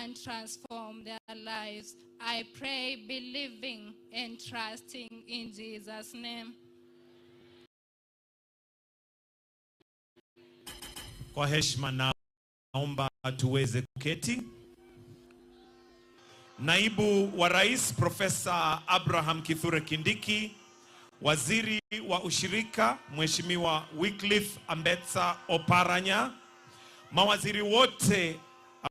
and transform their lives. I pray believing and trusting in Jesus' name. Kwa heshima naomba tuweze kuketi. Naibu wa Rais Profesa Abraham Kithure Kindiki, Waziri wa Ushirika Mheshimiwa Wycliffe Ambetsa Oparanya, mawaziri wote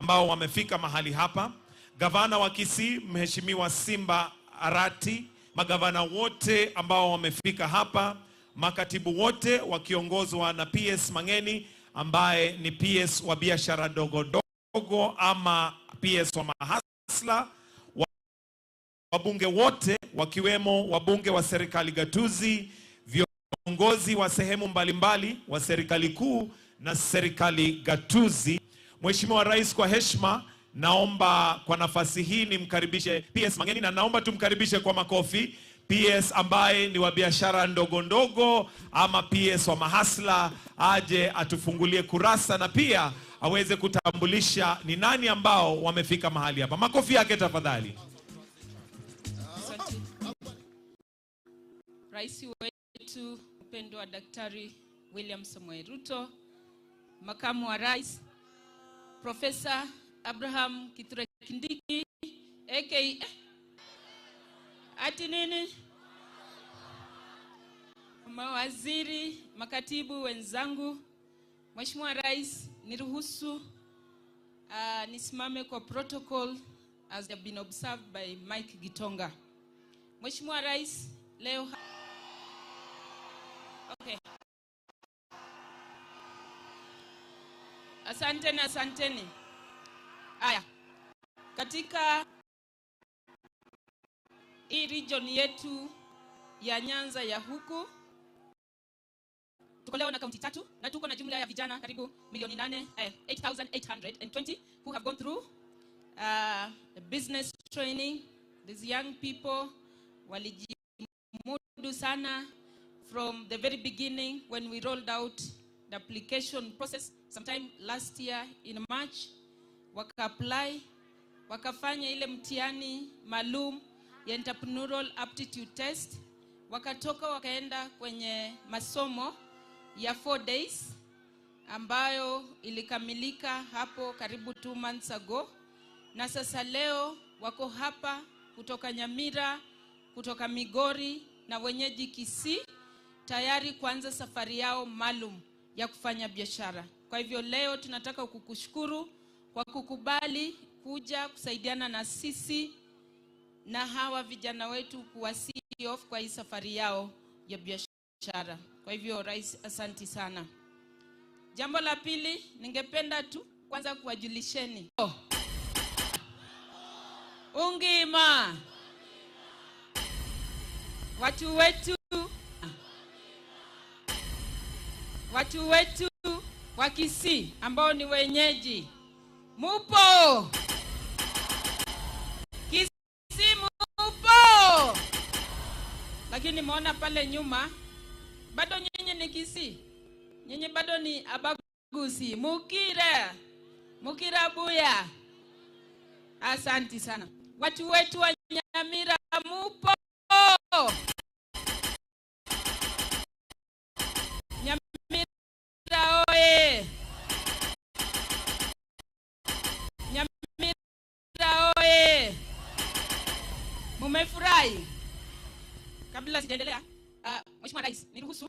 ambao wamefika mahali hapa, gavana wa Kisii Mheshimiwa Simba Arati, magavana wote ambao wamefika hapa, makatibu wote wakiongozwa na PS Mangeni ambaye ni PS wa biashara ndogo ndogo ama PS wa mahasla, wabunge wote wakiwemo wabunge wa serikali gatuzi, viongozi wa sehemu mbalimbali wa serikali kuu na serikali gatuzi. Mheshimiwa Rais, kwa heshima naomba kwa nafasi hii nimkaribishe PS Mangeni na naomba tumkaribishe kwa makofi PS ambaye ni wa biashara ndogo ndogo ama PS wa mahasla, aje atufungulie kurasa na pia aweze kutambulisha ni nani ambao wamefika mahali hapa. Makofi yake tafadhali. Asante. Rais wetu mpendwa Daktari William Samoei Ruto, Makamu wa Rais Profesa Abraham Kithure Kindiki aka ati nini, mawaziri, makatibu wenzangu, Mheshimiwa Rais, niruhusu nisimame kwa protocol as have been observed by Mike Gitonga. Mheshimiwa Rais, leo Okay. Asanteni, asanteni. Aya. Katika hii region yetu ya Nyanza ya huku tuko leo na kaunti tatu na tuko na jumla ya vijana karibu milioni 8, 8820 who have gone through the business training. These young people walijimudu sana from the very beginning when we rolled out the application process sometime last year in March, waka apply, wakafanya ile mtihani maalum ya entrepreneurial aptitude test, wakatoka wakaenda kwenye masomo ya 4 days ambayo ilikamilika hapo karibu 2 months ago, na sasa leo wako hapa kutoka Nyamira, kutoka Migori na wenyeji Kisii, tayari kuanza safari yao maalum ya kufanya biashara. Kwa hivyo leo tunataka kukushukuru kwa kukubali kuja kusaidiana na sisi na hawa vijana wetu kuwa see off kwa hii safari yao ya biashara. Kwa hivyo Rais, asanti sana. Jambo la pili, ningependa tu kwanza kuwajulisheni. Oh. Ungima. Watu wetu, watu wetu wa Kisii ambao ni wenyeji, mupo? Kisii mupo? Lakini nimeona pale nyuma bado nyinyi ni Kisii, nyinyi bado ni abaguzi. Mukira, mukira buya. Asanti sana. Watu wetu wa Nyamira mupo? Nyamira oye! Nyamira oye! Mumefurahi? Kabla sijaendelea, Mheshimiwa Rais, niruhusu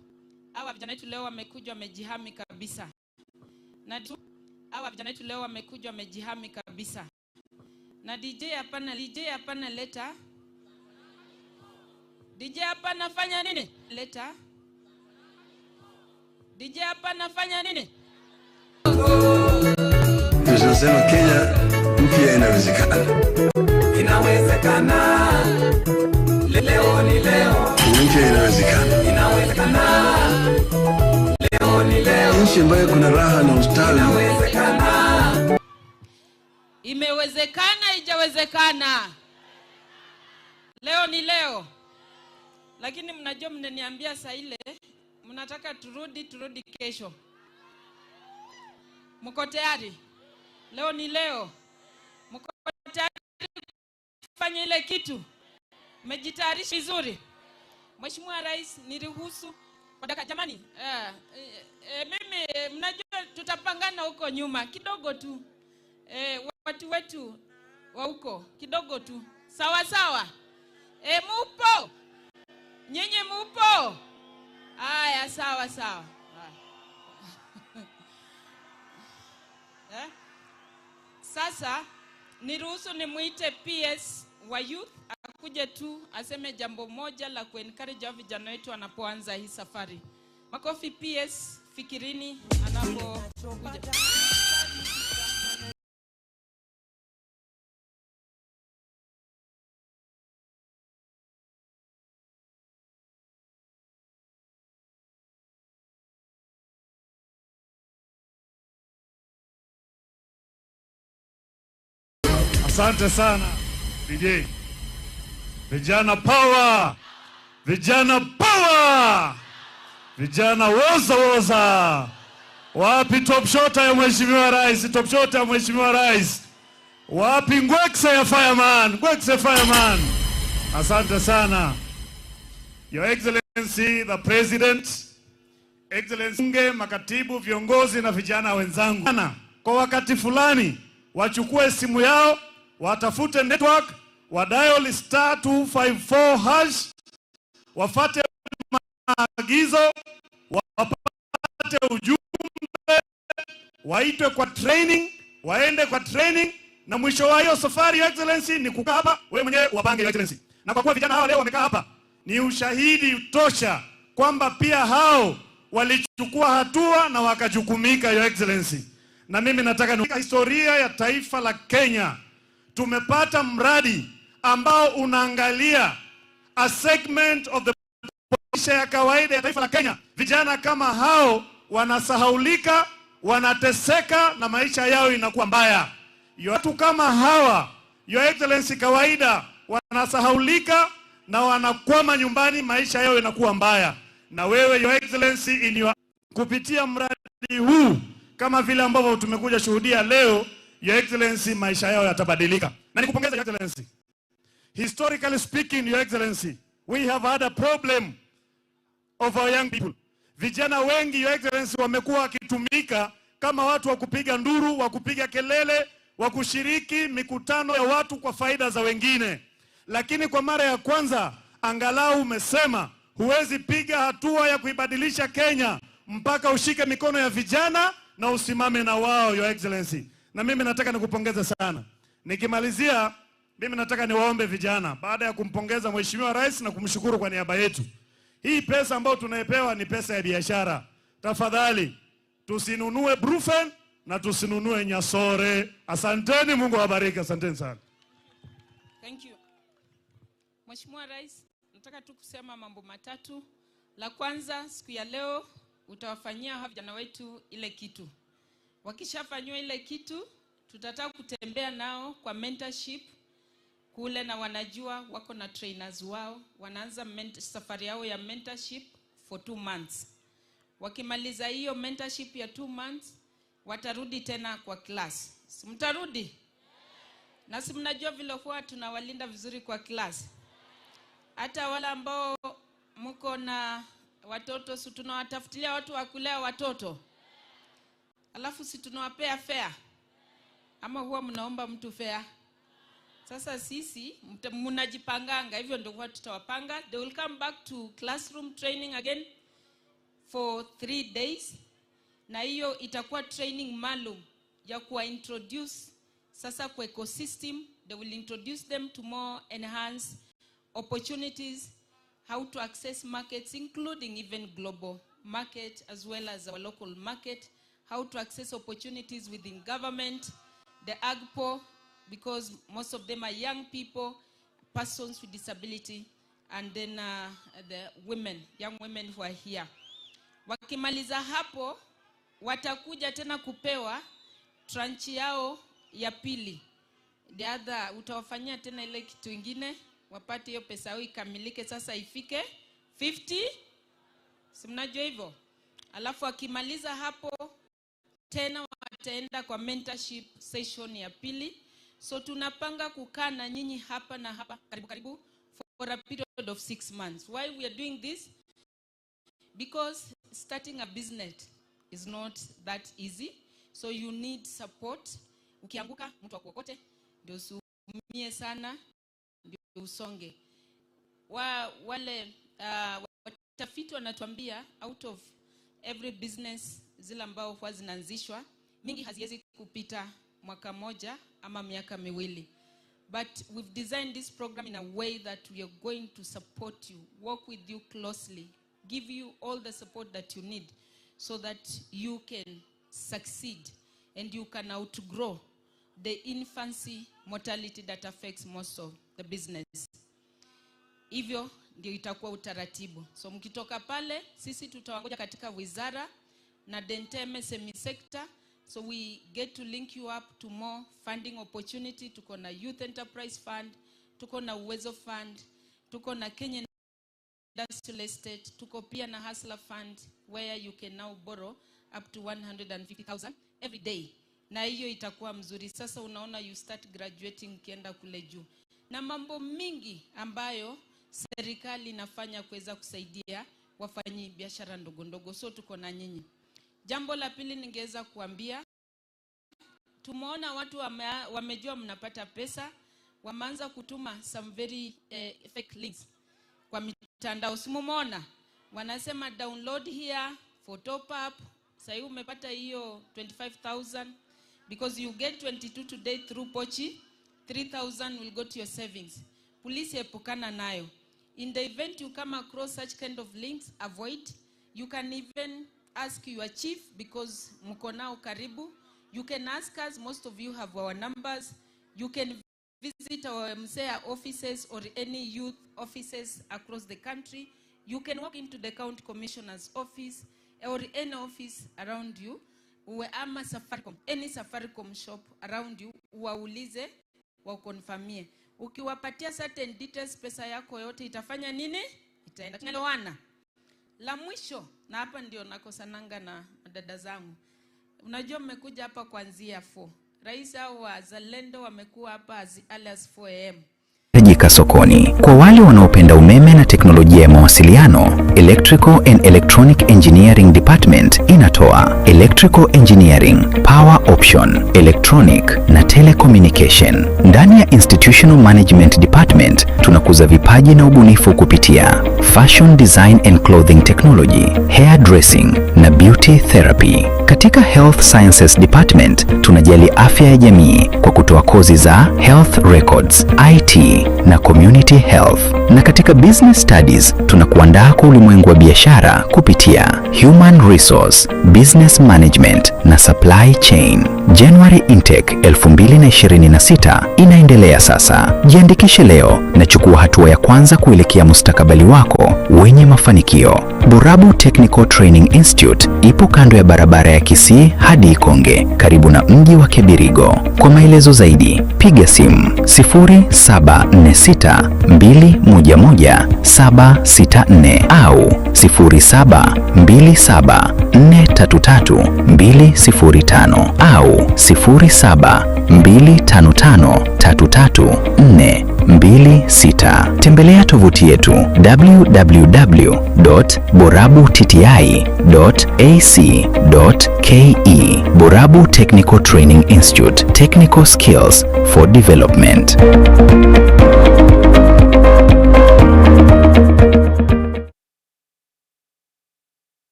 hawa vijana wetu leo wamekuja wamejihami kabisa. Na hawa vijana wetu leo wamekuja wamejihami kabisa. Na DJ hapana, DJ hapana leta. DJ hapa nafanya nini? Leta. DJ hapa nafanya nini? Tunasema Kenya mpya inawezekana. Inawezekana. Leo ni leo. Kenya mpya inawezekana. Inawezekana. Leo ni leo. Nchi ambayo kuna raha na ustawi. Inawezekana. Imewezekana, haijawezekana. Leo ni leo. Lakini mnajua mnaniambia saa ile mnataka turudi kesho. Mko tayari? Leo ni leo. Mko tayari kufanya ile kitu? Mmejitayarisha vizuri? Mheshimiwa Rais, niruhusu kwa dakika jamani, mimi mnajua tutapangana huko nyuma kidogo tu, watu wetu wa huko kidogo tu, sawa sawa. Mupo nyinyi, mupo? Haya, sawa sawa. Haya. Eh? Sasa niruhusu nimwite PS wa youth akuje tu aseme jambo moja la kuencourage hao vijana wetu wanapoanza hii safari. Makofi PS Fikirini anapokuja. Asante sana DJ. Vijana power! Vijana power! Vijana woza woza! Wapi top shota ya Mheshimiwa Rais? Top shota ya Mheshimiwa Rais. Wapi ngwekse ya fireman? Ngwekse fireman. Asante sana. Your Excellency the President, Excellency bunge, makatibu, viongozi na vijana wenzangu. Kwa wakati fulani wachukue simu yao, watafute network, wa dial star 254 hash, wafate maagizo, wapate ujumbe, waitwe kwa training, waende kwa training, na mwisho wa hiyo safari, Your Excellency, ni kukaa hapa wewe mwenyewe wapange, Your Excellency. Na kwa kuwa vijana hawa leo wamekaa hapa, ni ushahidi tosha kwamba pia hao walichukua hatua na wakajukumika, Your Excellency. Na mimi nataka ni historia ya taifa la Kenya tumepata mradi ambao unaangalia a segment of the maisha ya kawaida ya taifa la Kenya. Vijana kama hao wanasahaulika, wanateseka na maisha yao inakuwa mbaya. Watu kama hawa, Your Excellency, kawaida wanasahaulika na wanakwama nyumbani, maisha yao inakuwa mbaya. Na wewe Your Excellency, in your kupitia mradi huu kama vile ambavyo tumekuja shuhudia leo, Your Excellency, maisha yao yatabadilika. Na nikupongeze Your Excellency. Historically speaking, Your Excellency, we have had a problem of our young people. Vijana wengi, Your Excellency, wamekuwa wakitumika kama watu wa kupiga nduru, wa kupiga kelele, wa kushiriki mikutano ya watu kwa faida za wengine. Lakini kwa mara ya kwanza angalau umesema huwezi piga hatua ya kuibadilisha Kenya mpaka ushike mikono ya vijana na usimame na wao, Your Excellency. Na mimi nataka nikupongeze sana. Nikimalizia, mimi nataka niwaombe vijana, baada ya kumpongeza Mheshimiwa Rais na kumshukuru kwa niaba yetu, hii pesa ambayo tunaipewa ni pesa ya biashara. Tafadhali tusinunue Brufen na tusinunue Nyasore. Asanteni, Mungu awabariki. Asanteni sana. Thank you. Mheshimiwa Rais, nataka tu kusema mambo matatu. La kwanza, siku ya leo utawafanyia hawa vijana wetu ile kitu. Wakishafanyiwa ile kitu, tutataka kutembea nao kwa mentorship kule, na wanajua wako na trainers wao, wanaanza safari yao ya mentorship for 2 months. Wakimaliza hiyo mentorship ya 2 months, watarudi tena kwa class. Si mtarudi? Na si mnajua vile huwa tunawalinda vizuri kwa class. Hata wale ambao mko na watoto, si tunawatafutilia watu wa kulea watoto, alafu si tunawapea fare, ama huwa mnaomba mtu fare? Sasa sisi mnajipanganga, hivyo ndio huwa tutawapanga. They will come back to classroom training again for 3 days, na hiyo itakuwa training maalum ya kuwa introduce sasa kwa ecosystem. They will introduce them to more enhanced opportunities, how to access markets, including even global market as well as our local market, how to access opportunities within government, the AGPO, because most of them are young people, persons with disability, and then the women, young women who are here. Wakimaliza hapo, watakuja tena kupewa tranche yao ya pili. The other, utawafanyia tena ile kitu ingine, wapate hiyo pesa yao ikamilike, sasa ifike 50, si mnajua hivyo? Alafu akimaliza hapo tena wataenda kwa mentorship session ya pili. So tunapanga kukaa na nyinyi hapa na hapa karibu karibu for a period of 6 months. Why we are doing this? Because starting a business is not that easy. So you need support. Ukianguka mtu akuokote ndio usiumie sana, ndio usonge. Wale watafiti wanatuambia out of every business zile ambao huwa zinaanzishwa, mingi haziwezi kupita mwaka moja ama miaka miwili. But we've designed this program in a way that we are going to support you, work with you closely, give you all the support that you need so that you can succeed and you can outgrow the infancy mortality that affects most of the business. Hivyo ndio itakuwa utaratibu. So mkitoka pale, sisi tutawangoja katika wizara na Denteme semi sector, so we get to link you up to more funding opportunity. Tuko na Youth Enterprise Fund, tuko na Uwezo Fund, tuko na Kenya Industrial Estate, tuko pia na Hustler Fund where you can now borrow up to 150,000 every day. Na hiyo itakuwa mzuri. Sasa unaona you start graduating ukienda kule juu. Na mambo mingi ambayo serikali inafanya kuweza kusaidia wafanyi biashara ndogo ndogo. So tuko na nyinyi. Jambo la pili ningeweza kuambia, tumeona watu wamejua mnapata pesa, wameanza kutuma some very fake links kwa mitandao. Si mumeona? Wanasema download here for top up. Sasa umepata hiyo 25,000 because you get 22 today through Pochi, 3,000 will go to your savings. Please epukana nayo. In the event you come across such kind of links, avoid. You can even ask your chief because mko nao karibu. You can ask us, most of you have our numbers. You can visit our MSEA offices or any youth offices across the country. You can walk into the county commissioner's office or any office around you. Uwe ama Safaricom, any Safaricom shop around you, uwaulize, wakonfirmie. Ukiwapatia certain details, pesa yako yote itafanya nini? Itaenda. Tunaelewana? La mwisho, na hapa ndio nakosananga na dada zangu. Unajua mmekuja hapa kuanzia 4. Rais hao wazalendo wamekuwa hapa as early as 4 a.m. Tajika sokoni. Kwa wale wanaopenda umeme na teknolojia ya mawasiliano, Electrical and Electronic Engineering Department inatoa Electrical Engineering, Power Option, Electronic na Telecommunication. Ndani ya Institutional Management Department tunakuza vipaji na ubunifu kupitia Fashion Design and Clothing Technology, Hair Dressing na Beauty Therapy. Katika Health Sciences Department tunajali afya ya jamii kwa kutoa kozi za Health Records, IT na Community Health. Na katika Business Studies tunakuandaa kwa ulimwengu wa biashara kupitia Human Resource, Business Management na Supply Chain. January Intake 2026 inaendelea sasa. Jiandikishe leo na chukua hatua ya kwanza kuelekea mustakabali wako wenye mafanikio. Borabu Technical Training Institute ipo kando ya barabara ya Kisii hadi Ikonge, karibu na mji wa Kebirigo. Kwa maelezo zaidi, piga simu 0746 211 764 au 0727 433 205 au 0725 533 426. Tembelea tovuti yetu www.borabutti.ac.ke. Borabu Technical Training Institute, Technical Skills for Development.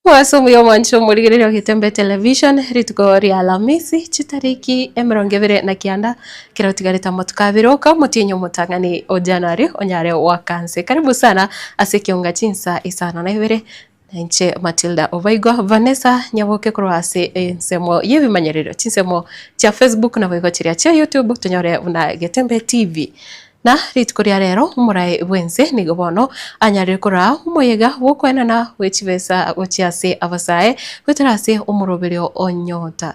Ase omuya omwanche omorigereria o Getembe Television, rituko ria Alamisi, chitariki 29, kero otigarete amatuko abere oka omotienyi omotang'ani o January onyare goaka nse. Karibu sana ase ekionga chinsa isano na ibere, na inche Matilda Obaigwa, Vanessa Nyaboke korwa ase ensemo y'ebimanyererio, chinsemo chia Facebook naboigo chiria chia YouTube tonyore buna Getembe TV. Na rituko ria rero omoraai bw'ense nigo bono anyarire koraa omoyega bw'okoenana bwe chibesa gochia ase abasae goetera ase omoroberio o Nyota.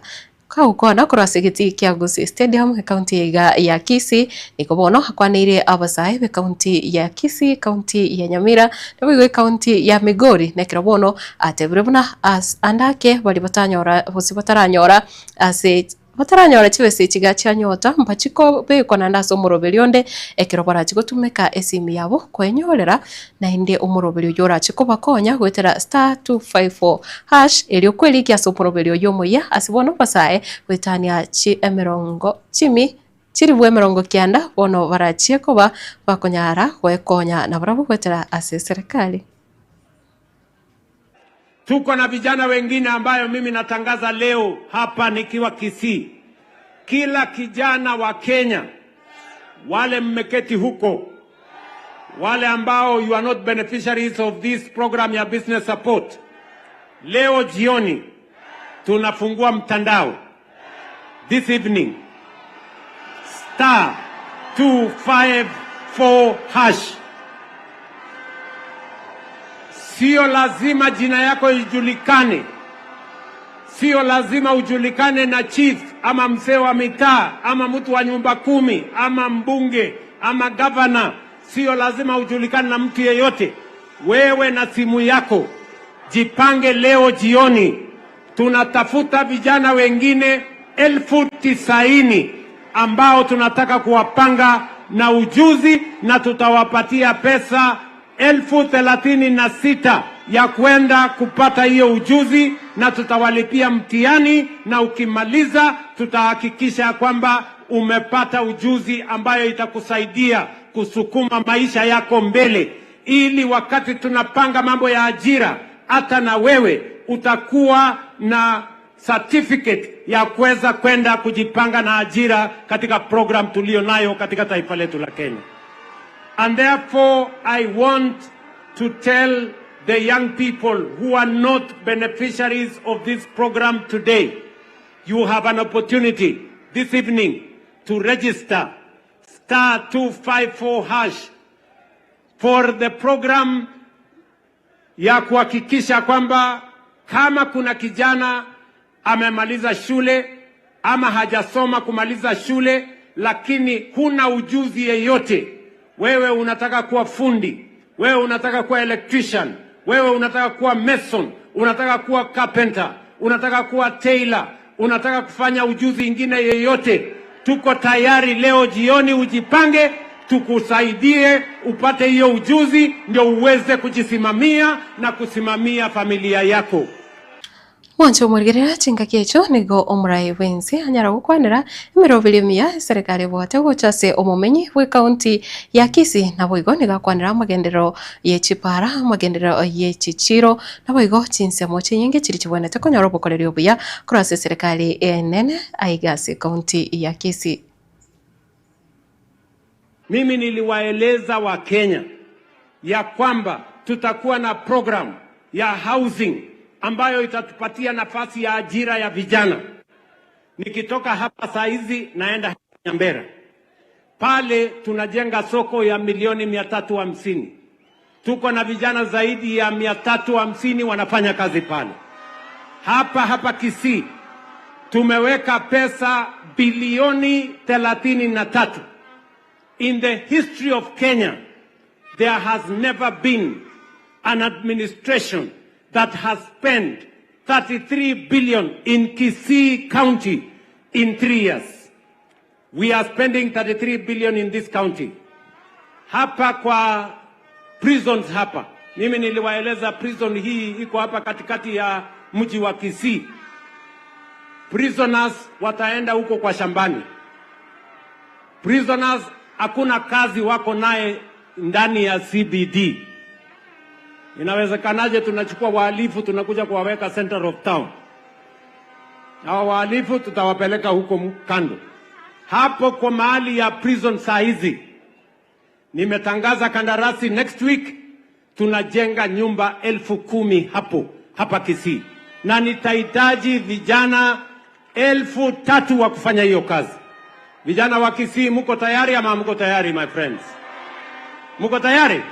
Kagokwana korwa ase egetii kia Gusii Stadium ekaunti iga ya Kisii, nigo bono akwaneire abasae b'ekaunti ya Kisii, ekaunti ya Nyamira naboigo ekaunti ya Migori nekero bono atebire buna ande ake baria batanyora gose bataranyora ase Bataranyora chibesa echi gachia nyota, mbachie kobekwa naende ase omoroberi onde, ekero barachie gotumeka esimi yabo koenyorera, naende omoroberi oyio orache kobakonya goetera star 254 hash, erio kwerikia ase omoroberi oyio omoyia ase bono basae goetania chi emerongo chimi chilifu emerongo kianda bono barachie koba bakonyara goekonya nabarabwo goetera ase serikali. Tuko na vijana wengine ambayo mimi natangaza leo hapa nikiwa Kisii. Kila kijana wa Kenya, wale mmeketi huko, wale ambao you are not beneficiaries of this program ya business support, leo jioni tunafungua mtandao this evening star 254 hash. Sio lazima jina yako ijulikane, sio lazima ujulikane na chief ama mzee wa mitaa ama mtu wa nyumba kumi ama mbunge ama gavana. Sio lazima ujulikane na mtu yeyote. Wewe na simu yako, jipange leo jioni. Tunatafuta vijana wengine 90,000 ambao tunataka kuwapanga na ujuzi na tutawapatia pesa 36,000 ya kwenda kupata hiyo ujuzi na tutawalipia mtihani, na ukimaliza tutahakikisha kwamba umepata ujuzi ambayo itakusaidia kusukuma maisha yako mbele, ili wakati tunapanga mambo ya ajira, hata na wewe utakuwa na certificate ya kuweza kwenda kujipanga na ajira katika program tulio nayo katika taifa letu la Kenya. And therefore I want to tell the young people who are not beneficiaries of this program today, you have an opportunity this evening to register star 254 hash for the program ya kuhakikisha kwamba kama kuna kijana amemaliza shule ama hajasoma kumaliza shule, lakini huna ujuzi yeyote, wewe unataka kuwa fundi, wewe unataka kuwa electrician, wewe unataka kuwa mason, unataka kuwa carpenter, unataka kuwa tailor, unataka kufanya ujuzi ingine yeyote, tuko tayari leo jioni ujipange, tukusaidie upate hiyo ujuzi, ndio uweze kujisimamia na kusimamia familia yako. Mwanche omorigerera chingaki echio nigo omorai bw'ense anyara gokwanera emeroberi emiya eserekari ebwate gocha ase omomenyi bw'ecounty ya Kisii naboigo nigo akwanera amagenderero ye chipara, amagenderero ye chichiro naboigo chinsemo chinyinge chiri chibwenerete konyora obokoreri obuya korwa ase eserekari enene aiga ase ecounty ya Kisii. Mimi niliwaeleza Wakenya ya kwamba tutakuwa na program ya housing ambayo itatupatia nafasi ya ajira ya vijana. Nikitoka hapa saa hizi naenda Nyambera, pale tunajenga soko ya milioni 350. Tuko na vijana zaidi ya 350 wanafanya kazi pale. Hapa hapa Kisii tumeweka pesa bilioni 33. In the history of Kenya, there has never been an administration that has spent 33 billion in Kisii County in 3 years. We are spending 33 billion in this county. Hapa kwa prisons hapa, mimi niliwaeleza prison hii iko hapa katikati ya mji wa Kisii. Prisoners wataenda huko kwa shambani. Prisoners hakuna kazi wako naye ndani ya CBD. Inawezekanaje tunachukua wahalifu tunakuja kuwaweka center of town? Hawa wahalifu tutawapeleka huko kando. Hapo kwa mahali ya prison saa hizi nimetangaza kandarasi next week tunajenga nyumba 10,000 hapo hapa Kisii, na nitahitaji vijana 3,000 wa kufanya hiyo kazi. Vijana wa Kisii, mko tayari ama mko tayari, my friends? Mko tayari?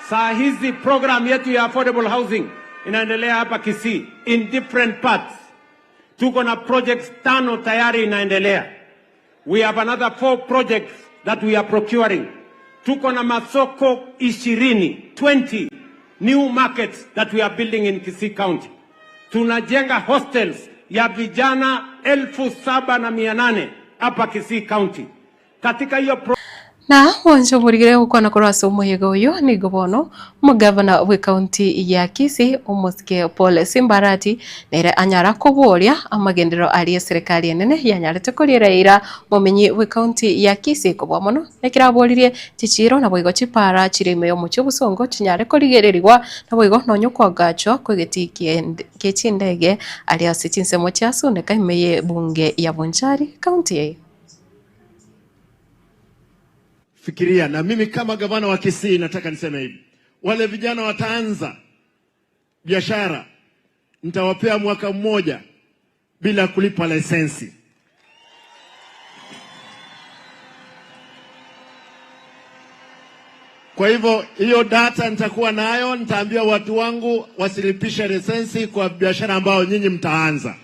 Saa hizi program yetu ya affordable housing inaendelea hapa Kisii in different parts. Tuko na projects 5 tayari inaendelea. We have another 4 projects that we are procuring. Tuko na masoko 20, 20 new markets that we are building in Kisii County. Tunajenga hostels ya vijana 7,800 hapa Kisii County. Katika hiyo pro Na mwancho omorigere gokwana korwa ase omoyega oyo nigo bono omogavana bw'ekaunti ya Kisii omosike Paul Simbarati nere anyara koboria amagenderero aria eserekari enene yanyarete koriera eira momenyi bw'ekaunti ya Kisii kobua mono ekero aboririe chichiro naboigo chipara chire ime y'omochie obosongo chinyare korigererigwa naboigo nonya okoagachwa kw'egetii kie chindege aria ase chinsemo chia Suneka ime y'ebunge ya Bonchari ekaunti eye. Fikiria, na mimi kama gavana wa Kisii nataka niseme hivi, wale vijana wataanza biashara, nitawapea mwaka mmoja bila kulipa leseni. Kwa hivyo hiyo data nitakuwa nayo, nitaambia watu wangu wasilipishe leseni kwa biashara ambayo nyinyi mtaanza.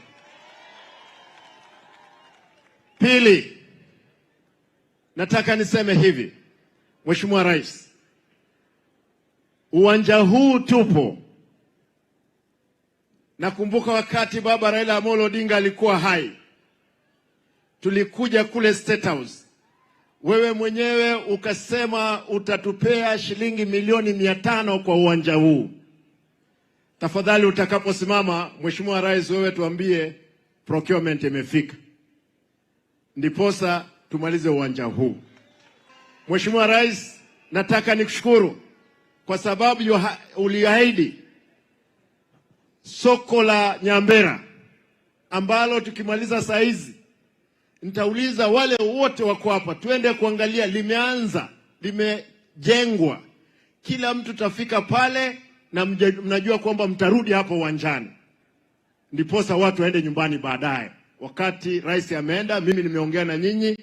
Pili, nataka niseme hivi, Mheshimiwa Rais, uwanja huu tupo. Nakumbuka wakati baba Raila Amolo Odinga alikuwa hai, tulikuja kule State House, wewe mwenyewe ukasema utatupea shilingi milioni 500 kwa uwanja huu. Tafadhali utakaposimama Mheshimiwa Rais, wewe tuambie procurement imefika, ndiposa tumalize uwanja huu. Mheshimiwa Rais, nataka nikushukuru kwa sababu uliahidi soko la Nyambera ambalo tukimaliza saa hizi nitauliza wale wote wako hapa tuende kuangalia, limeanza, limejengwa, kila mtu tafika pale na mnajua kwamba mtarudi hapo uwanjani, ndiposa watu waende nyumbani baadaye. Wakati rais ameenda, mimi nimeongea na nyinyi,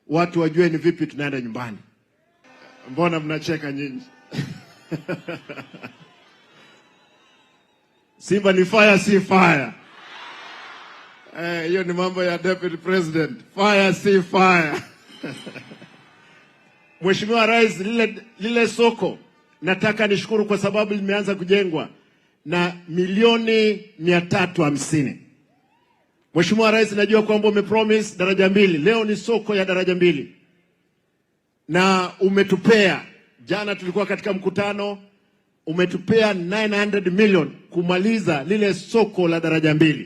watu wajue ni vipi tunaenda nyumbani. Mbona mnacheka nyinyi? Simba ni fire, si fire. Hiyo ni mambo ya deputy president. Fire si fire. Mheshimiwa Rais, lile soko nataka nishukuru kwa sababu limeanza kujengwa na milioni 350. Mheshimiwa Rais, najua kwamba umepromise daraja 2. Leo ni soko ya daraja 2. Na umetupea, jana tulikuwa katika mkutano, umetupea 900 million kumaliza lile soko la daraja 2.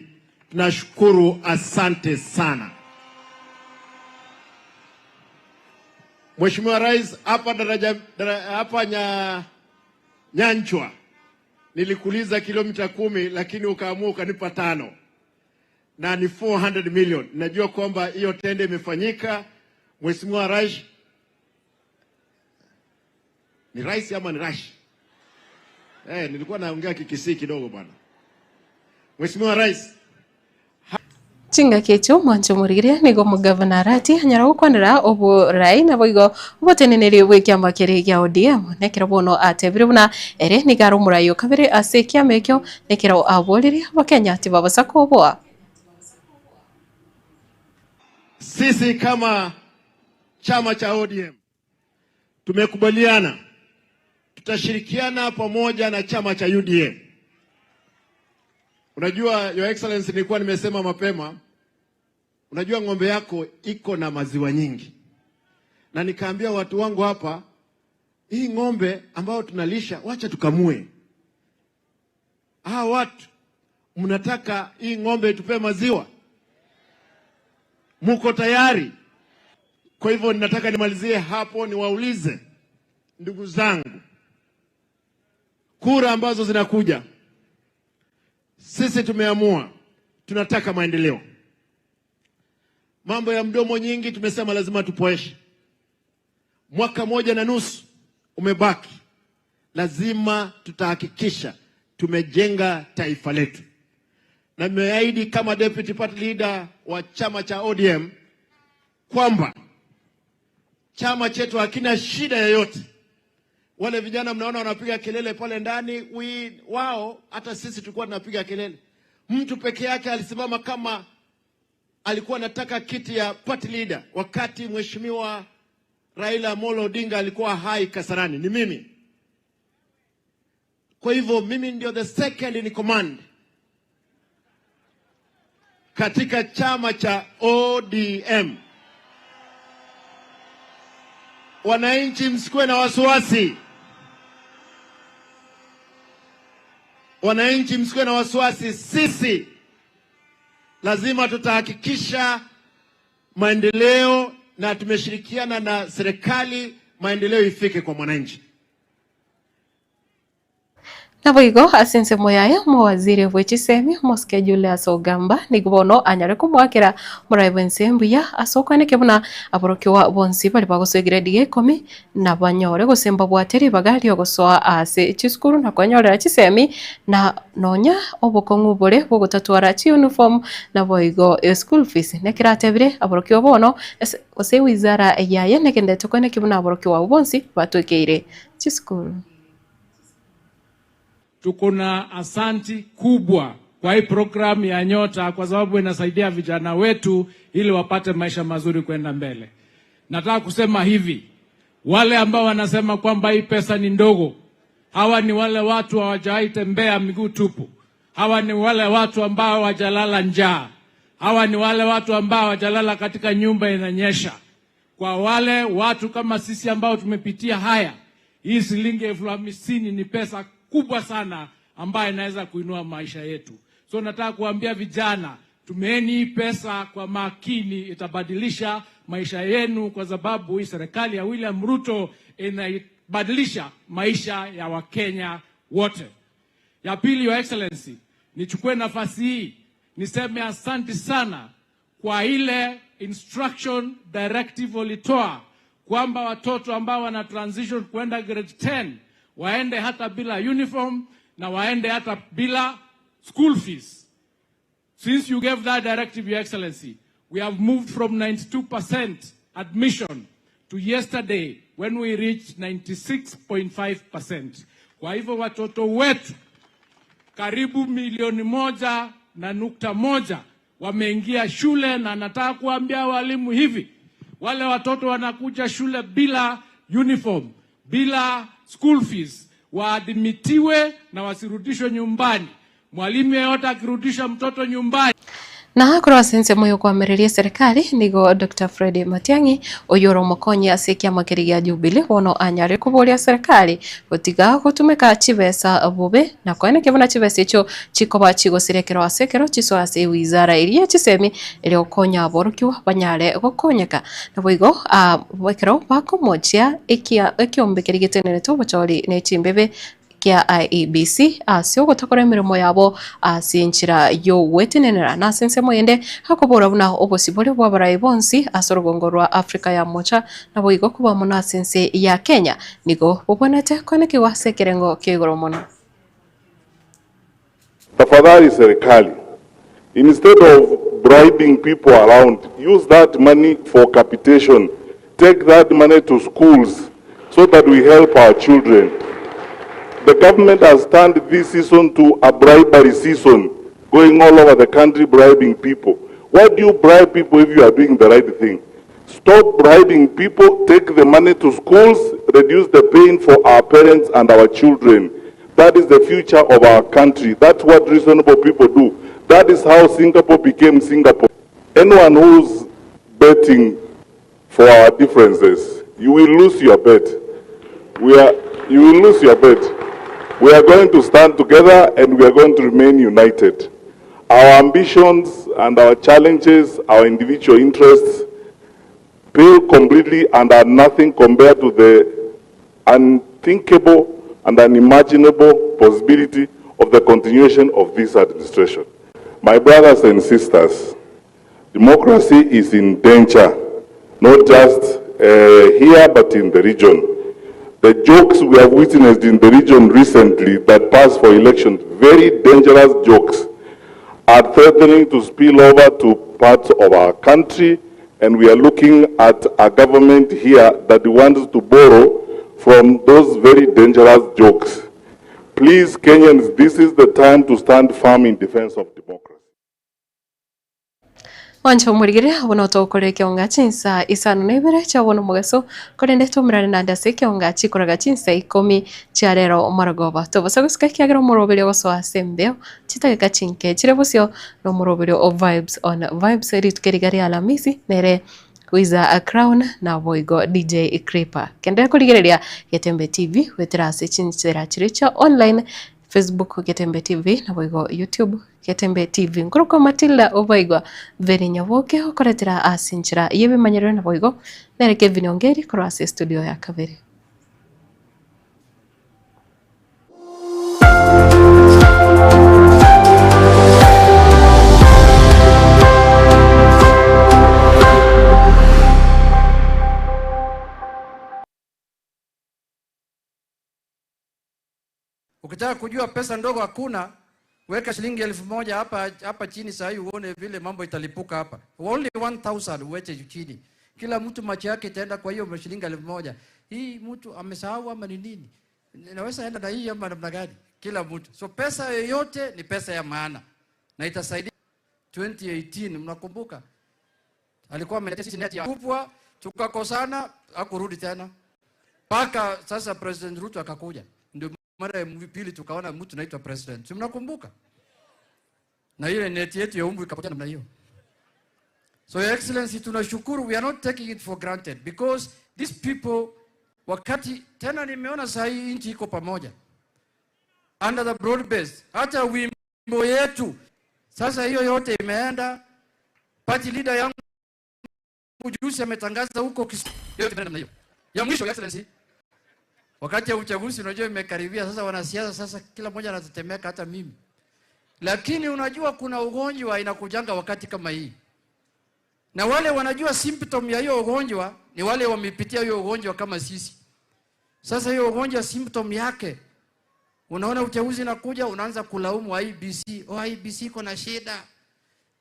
Tunashukuru, asante sana. Mheshimiwa Rais, hapa daraja, hapa Nyanchwa nilikuuliza kilomita 10 lakini ukaamua ukanipa 5. Na ni 400 million. Najua kwamba hiyo tende imefanyika. Mheshimiwa Rais, ni rais ama ni rash? Nilikuwa naongea Kikisii kidogo bwana. Mheshimiwa Rais, Chinga kecho mwancho murigire nigo mugavana Arati anyara gokwanera oborai naboigo oboteneneri bwa ekiama keria gia ODM nekero bono atebire buna ere nigo are omorai o kabere ase ekiama ekio nekero aborire abakenya tibabasa koboa. Sisi kama chama cha ODM tumekubaliana tutashirikiana pamoja na chama cha UDA. Unajua Your Excellency, nilikuwa nimesema mapema, unajua ng'ombe yako iko na maziwa nyingi. Na nikaambia watu wangu hapa, hii ng'ombe ambayo tunalisha wacha tukamue. Hawa watu mnataka hii ng'ombe itupe maziwa? Muko tayari? Kwa hivyo ninataka nimalizie hapo, niwaulize ndugu zangu Kura ambazo zinakuja, sisi tumeamua tunataka maendeleo. Mambo ya mdomo nyingi tumesema lazima tupoeshe. Mwaka moja na nusu umebaki, lazima tutahakikisha tumejenga taifa letu, na nimeahidi kama deputy party leader wa chama cha ODM kwamba chama chetu hakina shida yoyote. Wale vijana mnaona wanapiga kelele pale ndani, we, wao hata sisi tulikuwa tunapiga kelele. Mtu peke yake alisimama kama alikuwa anataka kiti ya party leader wakati mheshimiwa Raila Amolo Odinga alikuwa hai Kasarani, ni mimi. Kwa hivyo mimi ndio the second in command katika chama cha ODM. Wananchi msikuwe na wasiwasi, wananchi msikuwe na wasiwasi. Sisi lazima tutahakikisha maendeleo na tumeshirikiana na serikali, maendeleo ifike kwa mwananchi. Naboigo ase ensemo yaye omowaziri bwe chisemi omosike Julius Ogamba nigo bono anyare komoakera omorai bwense mbuya ase okweneke buna aborokigwa bonsi baria bagosoa egrade ya ikomi nabanyore gose mbabwate ribaga riogosoa ase chisukuru na kwenyorera chisemi na nonya obokong'u bore bogotatwara chiuniform naboigo eschool fees nekero atebire aborokigwa bono ase gose ewizara yaye negenderete kweneki buna aborokigwa abwo bonsi batwekeire chisukuru. Tuko na asanti kubwa kwa hii programu ya Nyota kwa sababu inasaidia vijana wetu ili wapate maisha mazuri kwenda mbele. Nataka kusema hivi, wale ambao wanasema kwamba hii pesa ni ndogo, hawa ni wale watu hawajawahi tembea miguu tupu. Hawa ni wale watu ambao hawajalala njaa. Hawa ni wale watu ambao hawajalala katika nyumba inanyesha. Kwa wale watu kama sisi ambao tumepitia haya, hii shilingi 50,000 ni pesa kubwa sana ambayo inaweza kuinua maisha yetu. So nataka kuambia vijana, tumieni hii pesa kwa makini, itabadilisha maisha yenu, kwa sababu hii serikali ya William Ruto inaibadilisha maisha ya Wakenya wote. Ya pili, Your Excellency, nichukue nafasi hii niseme asante sana kwa ile instruction directive ulitoa kwamba watoto ambao wana transition kwenda grade 10 waende hata bila uniform na waende hata bila school fees. Since you gave that directive, Your Excellency, we have moved from 92% admission to yesterday when we reached 96.5%. Kwa hivyo watoto wetu karibu milioni 1.1 wameingia shule, na nataka kuambia walimu hivi, wale watoto wanakuja shule bila uniform, bila school fees, waadmitiwe na wasirudishwe nyumbani. Mwalimu yeyote akirudisha mtoto nyumbani Na korwa ase ensemo ya okoamereria eserikali nigo Dr. Fred Matiang'i oyio ore omokonyi ase ekiama keria gia Jubilee bono anyare koboria serikali gotiga gotumeka chibesa bobe na koenekia buna chibesa echio chikoba chigosirekerwa ase ekero chisoa ase ewizara eria ya chisemi eria gokonya aborokigwa banyare gokonyeka. Naboigo ekero bakomochia ekia ekiombe keria getenerete obochori na echimbebe kia IEBC ase ogotakora emeremo yabo ase enchera yogwetenenera na ase ensemo eyende akobora buna obosibore bwa abarai bonsi ase orogongo rwa Africa ya Mocha naboigo koba mono ase ense ya Kenya nigo bobwenerete koenekigwa ase ekerengo kia igoro mono. Tafadhali serikali, instead of bribing people around, use that money for capitation. Take that money to schools so that we help our children. The government has turned this season to a bribery season, going all over the country bribing people. Why do you bribe people if you are doing the right thing? Stop bribing people, take the money to schools, reduce the pain for our parents and our children. That is the future of our country. That's what reasonable people do. That is how Singapore became Singapore. Anyone who's betting for our differences, you will lose your bet. You will lose your bet. We are going to stand together and we are going to remain united. Our ambitions and our challenges, our individual interests, pale completely and are nothing compared to the unthinkable and unimaginable possibility of the continuation of this administration. My brothers and sisters, democracy is in danger, not just uh, here but in the region. The jokes we have witnessed in the region recently that pass for elections, very dangerous jokes, are threatening to spill over to parts of our country, and we are looking at a government here that wants to borrow from those very dangerous jokes. Please, Kenyans, this is the time to stand firm in defense of democracy. Mwanche omorigereria buna otokore ekeonga chinsa isano na ibere chia bono omogaso, korende tomerane naende ase ekeonga chikoraga chinsa ikomi chia rero omorogoba. Tobosa gosika ekiagera omoroberio ogosoa ase embeo chidageka chinke chire bosio na omoroberio o Vibes on Vibes rituko eriga ria Alamisi nere Wiza Crown naboigo DJ Creeper. Kenderera korigereria Getembe TV goetera ase chinchera chiria chia online Facebook Getembe TV naboigo YouTube Getembe TV. Nkorokwa Matilda Obaigwa Veri Nyaboke okoretera ase enchera y'ebimanyerero naboigo nere Kevin Ongeri korwa ase estudio ya kabere. Ukitaka kujua pesa ndogo hakuna, weka shilingi 1000 hapa hapa chini saa hii uone vile mambo italipuka hapa. Only 1000 uweke chini. Kila mtu macho yake itaenda kwa hiyo shilingi 1000. Hii mtu amesahau ama ni nini? Naweza enda na hii ama namna gani? Kila mtu. So pesa yoyote ni pesa ya maana na itasaidia. 2018 mnakumbuka? Alikuwa ameletea sisi neti ya kubwa, tukakosana, hakurudi tena. Mpaka sasa President Ruto akakuja. Ndio mara ya pili tukaona mtu naitwa president. Si mnakumbuka? Na ile neti yetu ya umbu ikapotea namna hiyo. So Your Excellency, tunashukuru, we are not taking it for granted because these people, wakati tena nimeona saa hii nchi iko pamoja under the broad base, hata wimbo yetu sasa hiyo yote imeenda. Party leader yangu juzi ametangaza huko Kisumu, yote imeenda namna hiyo. Ya mwisho, Your Excellency, wakati ya uchaguzi unajua imekaribia sasa, wanasiasa sasa kila mmoja anatetemeka, hata mimi. Lakini unajua kuna ugonjwa inakujanga wakati kama hii, na wale wanajua symptom ya hiyo ugonjwa ni wale wamepitia hiyo ugonjwa kama sisi. Sasa hiyo ugonjwa symptom yake, unaona uchaguzi inakuja, unaanza kulaumu IEBC. Oh, IEBC iko na shida,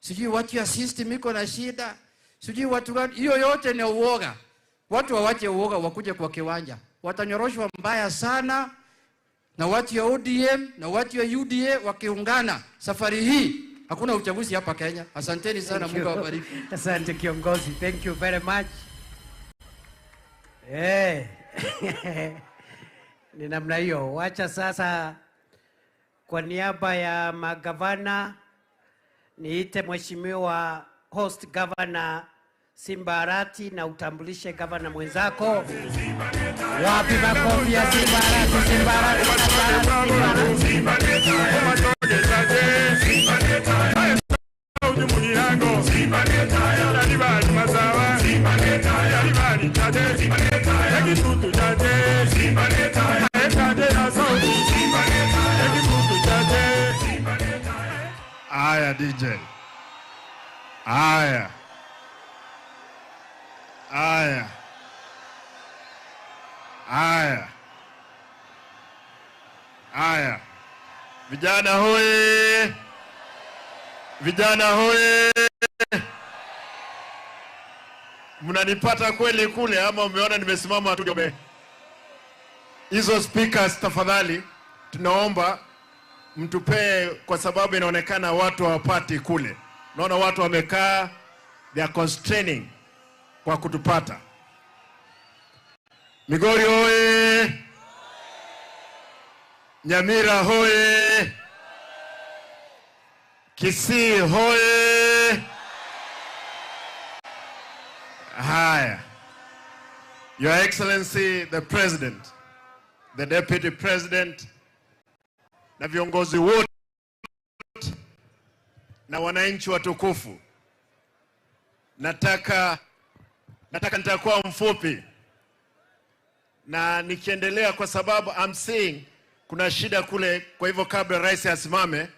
sijui watu ya system iko na shida, sijui watu gani. Hiyo yote ni uoga. Watu wawache uoga, wakuje kwa kiwanja, watanyoroshwa mbaya sana na watu ya ODM na watu ya UDA wakiungana. Safari hii hakuna uchaguzi hapa Kenya. Asanteni sana, Thank you. Mungu awabariki. Asante kiongozi. Thank you very much. Eh. Ni namna hiyo. Wacha sasa kwa niaba ya magavana niite Mheshimiwa host governor Simba Arati na utambulishe gavana mwenzako. Wapi makofi ya Simba Arati? Simba Arati, Simba Arati, Simba Arati. Aya DJ. Aya. Aya. Aya. Aya. Vijana hoye! Vijana hoye! Mnanipata kweli kule ama umeona nimesimama tu? Hizo speakers tafadhali, tunaomba mtupee, kwa sababu inaonekana watu hawapati kule. Naona watu wamekaa, they are constraining kwa kutupata. Migori hoye! Nyamira hoye! Kisii hoye! Haya. Your Excellency the President, the Deputy President na viongozi wote na wananchi watukufu, nataka nitakuwa mfupi na nikiendelea, kwa sababu I'm seeing Kuna shida kule, kwa hivyo kabla rais asimame